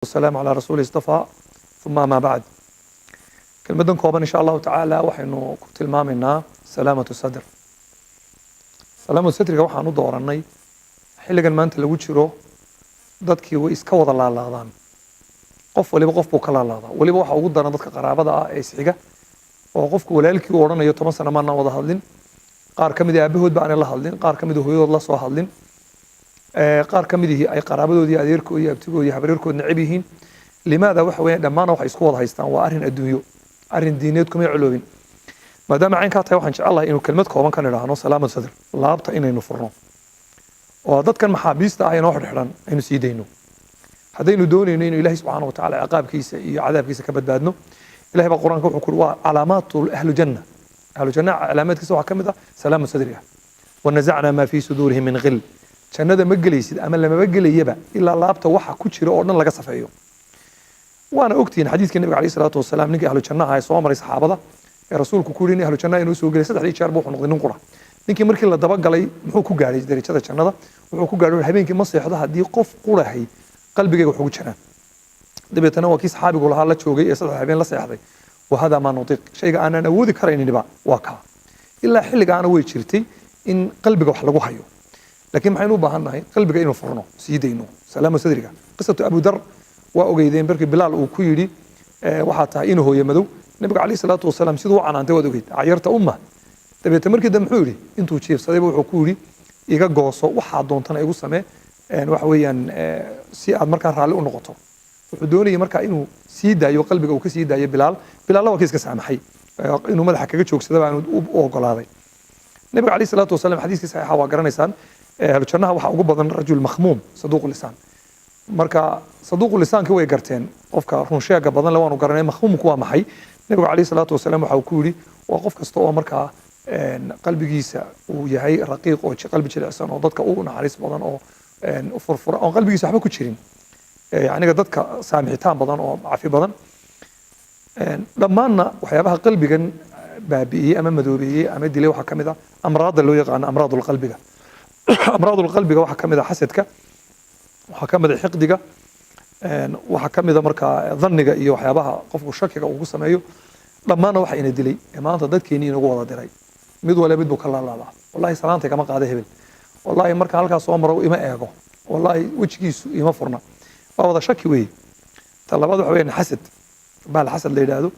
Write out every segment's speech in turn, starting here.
Wasalaamu calaa rasuuli istafaa, uma amaa bacd. Kelmaddan kooban, insha Allahu tacaala, waxaynu ku tilmaamaynaa salaamatu sadr. Salaamatu sadriga waxaan u dooranay xilligan maanta lagu jiro. Dadkii way iska wada laalaadaan, qof waliba qof buu ka laalaadaa. Weliba waxa ugu daran dadka qaraabada ah ee isxiga, oo qofku walaalkii uu odhanayo 10 sano maanaan wada hadlin. Qaar ka mid a aabahood ba aanay la hadlin, qaar ka mid a hooyadood la soo hadlin, qaar ka mid ihi ay qaraabadoodii, adeerkood iyo abtigood iyo habareerkood necab yihiin. Limaada? Waxa weeyaan, dhammaana waxay isku wada haystaan waa arrin adduunyo, arrin diineed kumay coloobin. Maadaama caynkaa tahay, waxaan jecelahay inuu kelmad kooban ka nidhaahno salaamad sadr, laabta inaynu furno oo dadkan maxaabiista ah inoo xidhxidhan aynu sii dayno, haddaynu doonayno inuu Ilahay subxaana wa tacaala ciqaabkiisa iyo cadaabkiisa ka badbaadno. Ilahay baa Qur-aanka wuxuu ku waa calaamaatu ahlu janna. Ahlu janna calaamaadkiisa waxaa ka mid ah salaamu sadriga. Wanazacnaa maa fii suduurihim min ghil. Jannada ma gelaysid ama lamaba gelayaba ilaa laabta waxa ku jira oo dhan laga safeeyo. Waana ogtihiin xadiiskii Nabiga alayhi salaatu wasalaam, ninkii ahlu jannaha ee soo maray saxaabada ee rasuulku ku yidhi in ahlu jannaha inuu soo gelay. Saddexdii jeer buu wuxuu noqday nin qura. Ninkii markii la dabagalay muxuu ku gaadhay darajada jannada? Wuxuu ku gaadhay: habeenkii ma seexdo haddii qof qurahay qalbigayga wax ugu jiraan. Dabeetana waa kii saxaabigu lahaa la joogay ee 3 habeen la seexday. Wahada maa nutiiq, shayga aanan awoodi karayninba waa kaa. Ilaa xilligaana way jirtay in qalbiga wax lagu hayo, laakiin maxaynu u baahan nahay? Qalbiga inuu furno, sii dayno salaama sadriga. Qisatu Abu Dar waa ogeydeen, markii Bilaal uu ku yidhi waxaa tahay inuu hooye madow. Nabiga calayhi salaatu wasalaam siduu u canaantay waad ogeyd, cayarta umma. Dabeete markii dambe muxuu yidhi? Intuu jiifsadayba wuxuu ku yidhi: iga gooso, waxaa doontana igu samee, waxa weeyaan si aad markaa raalli u noqoto. Wuxuu doonayay markaa inuu sii daayo, qalbiga uu ka sii daayo Bilaal. Bilaalna waa kii iska saamaxay, inuu madaxa kaga joogsada baa u ogolaaday Nabiga calayhi salaatu wasalaam. Xadiiskii saxiixa waa garanaysaan. Ahlu jannaha waxaa ugu badan rajul makhmuum saduuqu lisaan. Marka saduuqu lisaankii way garteen, qofka runsheega badan le waanu garanay. Makhmuumku waa maxay? Nabigu calayhi salaatu wasalaam waxa uu ku yidhi waa qof kasta oo markaa qalbigiisa uu yahay raqiiq oo qalbi jilicsan oo dadka u naxariis badan oo furfura, oon qalbigiisa waxba ku jirin, yacniga dadka saamixitaan badan oo cafi badan. Dhammaanna waxyaabaha qalbigan baabi'iyey ama madoobeeyey ama dilay waxaa ka mid ah amraadda loo yaqaano amraadul qalbiga. Amraadul qalbiga waxaa ka mid ah xasadka, waxaa ka mid ah xiqdiga, waxaa ka mid a markaa dhanniga iyo waxyaabaha qofku shakiga uu ku sameeyo. Dhammaanna waxa ina dilay ee maanta dadkeenii inagu wada diray, mid waliba mid buu ka laalaabaa. Wallahi salaantay kama qaada hebel, wallahi marka halkaas soo maro ima eego, wallahi wejigiisu ima furna. Waa wada shaki weeye. Ta labaad waxa weeyaan xasad, bahal xasad la yidhaahdo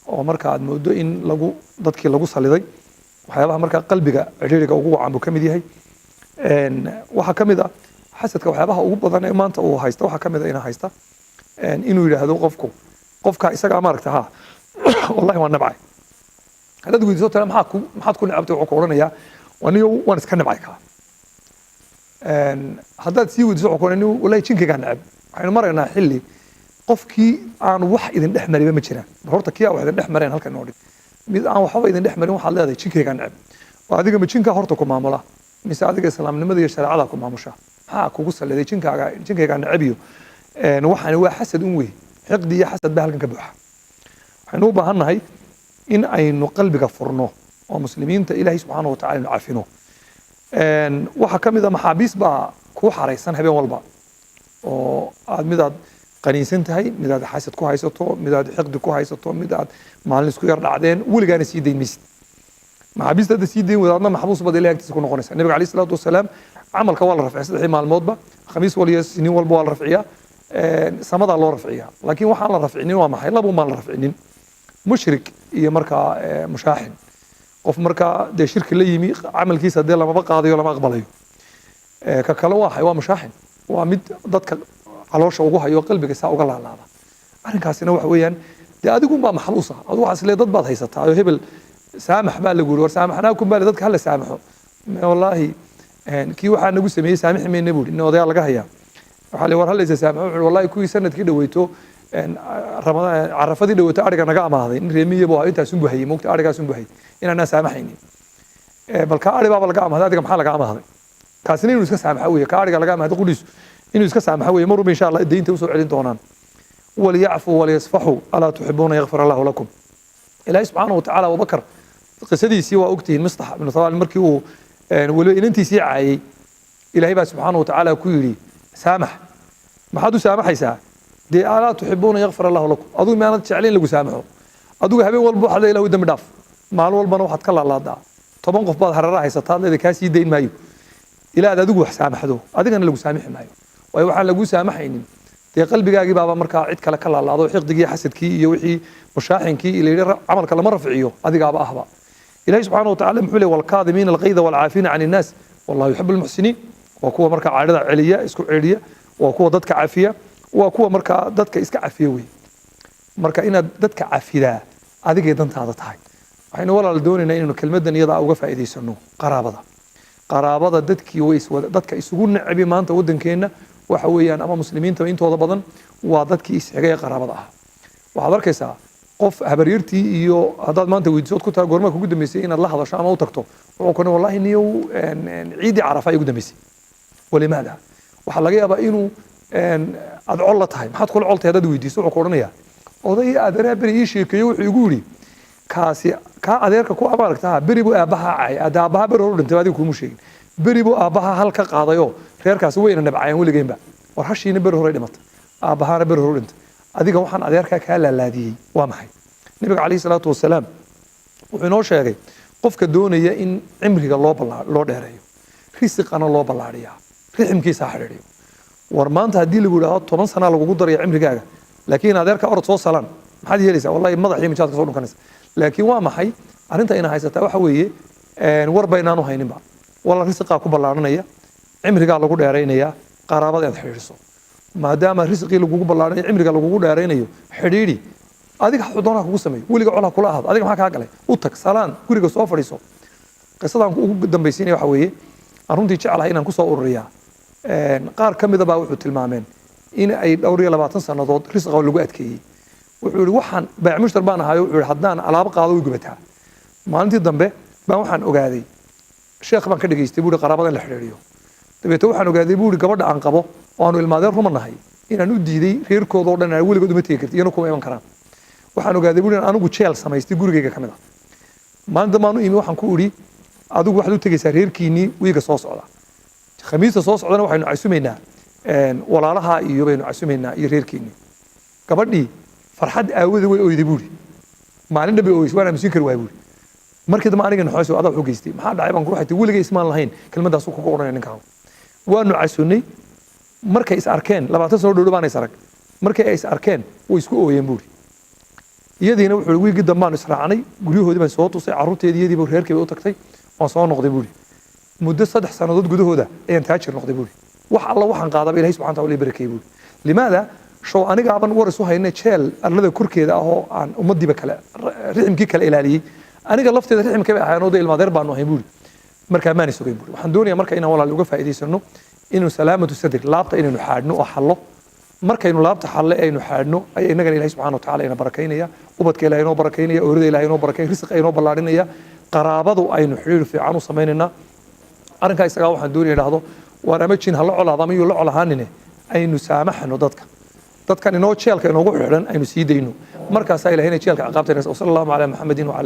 oo marka aad moodo in lagu dadkii lagu saliday. Waxyaabaha markaa qalbiga cidhiiriga ugu wacan buu ka mid yahay. Waxaa ka mid ah xasadka waxyaabaha ugu badan ee maanta uu haysta. Waxaa ka mid ah ina haysta inuu yidhaahdo qofku qofka isagaa maaragta ha, wallahi waan nabcay. Haddaad weydiiso tala maxaa ku maxaad ku necabtay, wuxuu ku odhanayaa aniyo waan iska nabcay kaa. Haddaad sii weydiiso, wuxuu ku odhanaya wallahi jinkaygaa necab. Waxaynu maraynaa xilli qofkii aan wax idin dhex mariba ma jiraan. Bal horta kii aan wax idin dhex mareen halkan inoo dhig. Mid aan waxba idin dhex marin waxaad leedahay jinkaygaa necab. Oo adiga ma jinkaa horta ku maamula mise adiga islaamnimada iyo shareecada ku maamusha? Maxaa kugu saliday jinkaaga, jinkaygaa necab? Iyo waxaani waa xasad un wey, xiqdi iyo xasad baa halkan ka buuxa. Waxaynu u baahan nahay in aynu qalbiga furno oo muslimiinta Ilaahay subxaana wa tacala aynu cafino. Waxaa ka mid a maxaabiis baa kuu xaraysan habeen walba oo aad mid aad qaniinsan tahay, mid aad xasad ku haysato, mid aad xiqdi ku haysato, mid aad maalin isku yar dhacdeen, weligaana sii dayn maysid. Maxaabiista hadda sii dayn wadaadna maxbuus baad Ilahay agtiisa ku noqonaysa. Nabiga alayhi salaatu wasalaam camalka waa la rafciya saddexdii maalmoodba, khamiis wal iyo siniin walba waa la rafciyaa, samadaa loo rafciyaa. Laakiin waxaan la rafcinin waa maxay? Laba maan la rafcinin: mushrik iyo markaa mushaaxin. Qof markaa dee shirki la yimi camalkiisa dee lamaba qaadayo, lama aqbalayo. Ka kale waa waa mushaaxin, waa mid dadka caloosha ugu hayo, qalbiga saa uga laalaada. Arrinkaasina waxa weeyaan dee adigun baa maxbuusa. Adigu waxaad islee dad baad haysataa oo hebel saamax baa lagu yiri, war saamaxnaakum baa dadka hala saamaxo. Wallaahi kii waxaa nagu sameeyey saamixi mayna buuri. Nin odayaa laga hayaa waxaa la war halaysa saamaxo. Wuxuu wallahi kuwii sanadkii dhaweyto Ramadaan Carafadii dhaweyto ariga naga amaahday, nin reemiye buu ahaa, intaasun buu hayey moogta, arigaasun buu hayey, inaanaan saamaxaynin. Bal kaa ari baaba laga amaahday, adiga maxaa laga amaahday? Kaasina inuu iska saamaxo weeye. Kaa ariga laga amaahday qudhiisu inuu iska saamaxo weeye. Marunba insha Allah deynta usoo celin doonaan. Waliyacfuu waliyasfaxuu, alaa tuxibuuna yakfir Allahu lakum. Ilaahay subxaana wa tacaala Abubakar qisadiisii waa ogtihiin. Mistax ibnu Thawaal markii uu weliba inantiisii caayey, Ilaahay baa subxaana wa tacaala ku yidhi saamax. Maxaad u saamaxaysaa? Dee alaa tuxibuuna yakfir allahu lakum? Adigu miyaanad jeclayn lagu saamaxo? Adigu habeen walba waxaad leedahay ilahu dembi dhaaf, maalin walbana waxaad ka laalaadaa 10 qof baad hareeraha haysataa, leeda kaa sii dayn maayo ilaa aad adigu wax saamaxdo. Adigana lagu saamixi maayo, waayo waxaan laguu saamaxaynin dee qalbigaagii baaba markaa cid kale ka laalaado, xiqdigii, xasadkii iyo wixii mushaaxinkii ila yidhi camalka lama rafciyo, adigaaba ahba. Ilahi subxaana wa tacala muxuu leey? Walkaadimiina alqayda walcaafiina can innaas wallahu yuxibu almuxsiniin. Waa kuwa markaa caadhada celiya, isku celiya, waa kuwa dadka cafiya, waa kuwa markaa dadka iska cafiya wey. Marka inaad dadka cafidaa adigay dantaada tahay. Waxaynu walaal doonaynaa inaynu kelmaddan iyadaa uga faa'iidaysano qaraabada. Qaraabada dadkii way iswada, dadka isugu necebi maanta waddankeenna waxa weeyaan, ama muslimiinta intooda badan, waa dadkii isxigay ee qaraabada ahaa. Waxaad arkaysaa qof habaryartii iyo haddaad maanta weydiisood ku tahay goormaa kugu dambeysay inaad la hadasho ama u tagto, wuxuu kuna wallahi niyow ciiddii Carafa ay ugu dambeysay. Walimaada? Waxaa laga yaabaa inuu aad col la tahay. Maxaad kula col tahay haddaad weydiiso, wuxuu ku odhanayaa oday adeeraha beri ii sheekeeyo, wuxuu igu yidhi kaasi kaa adeerka ku abaaragtaa beri buu aabbaha cay, adda aabbaha beri hor u dhintay, adiga kuuma sheegin, beri buu aabbaha hal ka qaadayoo reerkaasi wayna nabcayeen weligeynba. War hashiina beri horay dhimatay, aabbahaana beri hor u dhintay, adiga waxaan adeerkaa kaa laalaadiyey waa maxay? Nabiga calayhi salaatu wasalaam wuxuu inoo sheegay qofka doonaya in cimriga loo dheereeyo, risiqana loo ballaadhiyaa, riximkiisa ha xidhiidhiyo. War maanta haddii lagu yidhaahdo 10 sanaa lagugu daraya cimrigaaga, laakiin adeerka orod soo salaan, maxaad yeelaysaa? Wallahi madax iyo mijaad ka soo dhunkanaysa. Laakiin waa maxay arrinta ina haysataa? Waxa weeye war baynaanu hayninba. Wala risiqaa ku ballaadhanaya, cimrigaa lagu dheeraynaya qaraabada inaad xidhiidhiso. Maadaama risqii lagugu ballaadhanayo, cimriga lagugu dheeraynayo, xidhiidhi. Adiga doonaa kugu sameeyo, weliga col ha kula ahaado, adiga maxaa kaa galay? U tag, salaan, guriga soo fadhiiso. Qisadan ugu dambaysiinaya waxa weeye, aan runtii jeclahay inaan kusoo ururiyaa, qaar ka mida baa wuxuu tilmaameen in ay dhowr iyo 20 sannadood risqa lagu adkeeyey. Wuxuu yihi waxaan baac mushtar baan ahayo, wuxuu yihi haddaan alaabo qaado way gubataa. Maalintii dambe baan waxaan ogaaday, sheekh baan ka dhageystay buu yihi qaraabada in la xidhiidhiyo. Dabeetna waxaan ogaaday buu yihi gabadha aan qabo oo aanu ilmaadeen ruma nahay inaan u diiday reerkooda oo dhan, aan weligood uma tegi karti, iyana kuma iman karaan. Waxaan ogaaday buu yihi in anigu jeel samaystay gurigayga ka mid ah. Maalin dambe aan u imi, waxaan ku idhi adigu waxaad u tegaysaa reerkiinnii wiiga soo socda, Khamiista soo socdana waxaynu casumaynaa walaalaha iyo baynu casumaynaa iyo reerkiinnii. Gabadhii farxad aawada way oyday buuri, maalin dhan bay oysay, waan aamusin kari waay buuri. Markii dambe aniga naxoos adaa wuxuu geystay, maxaa dhacay baan ku waxay tii weligay ismaan lahayn kelmadaasu kugu odhanaya ninkaan. Waanu casunnay. Markay is arkeen 20 sano dhow baan is arag, markay ay is arkeen way isku ooyeen buuri. Iyadiina wuxuu wiigii dambaanu israacnay, guryahoodii baan soo tusay, carruurteedii iyadiiba reerkii bay u tagtay, waan soo noqday buuri. Muddo 3 sannadood gudahooda ayaan taajir noqday buuri. Wax alla waxaan qaadaba Ilahay subxana wataala ii barakeeyey buuri. Limaada? Show anigaaban war isu hayna jeel arlada korkeeda ah oo aan ummaddiiba kale riximkii kale ilaaliyey, aniga lafteeda riximkay bay ahaayeen oo dee ilmaadeer baanu ahayn buuri. Markaa maana sugayn buuri. Waxaan doonayaa marka inaan walaal uga faa'iidaysano inuu salaamatu sadr, laabta inaynu xaadhno oo xallo. Markaynu laabta xalle aynu xaadhno ayaa innagana Ilahay subxana watacaala ina barakaynaya, ubadka Ilahay inoo barakaynaya, oorida Ilahay inoo barakaynaya, risqa inoo ballaadhinaya, qaraabadu aynu xidhiir fiican u samaynaynaa. Arrinkaa isagaa waxaan doonaya idhaahdo waar ama jin ha la colaado ama yuu la col ahaanine, aynu saamaxno dadka, dadkan inoo jeelka inoogu xidhan aynu sii dayno. Markaasaa Ilahayna jeelka ciqaabtayna. Wasala allahu calaa Maxamedin wacala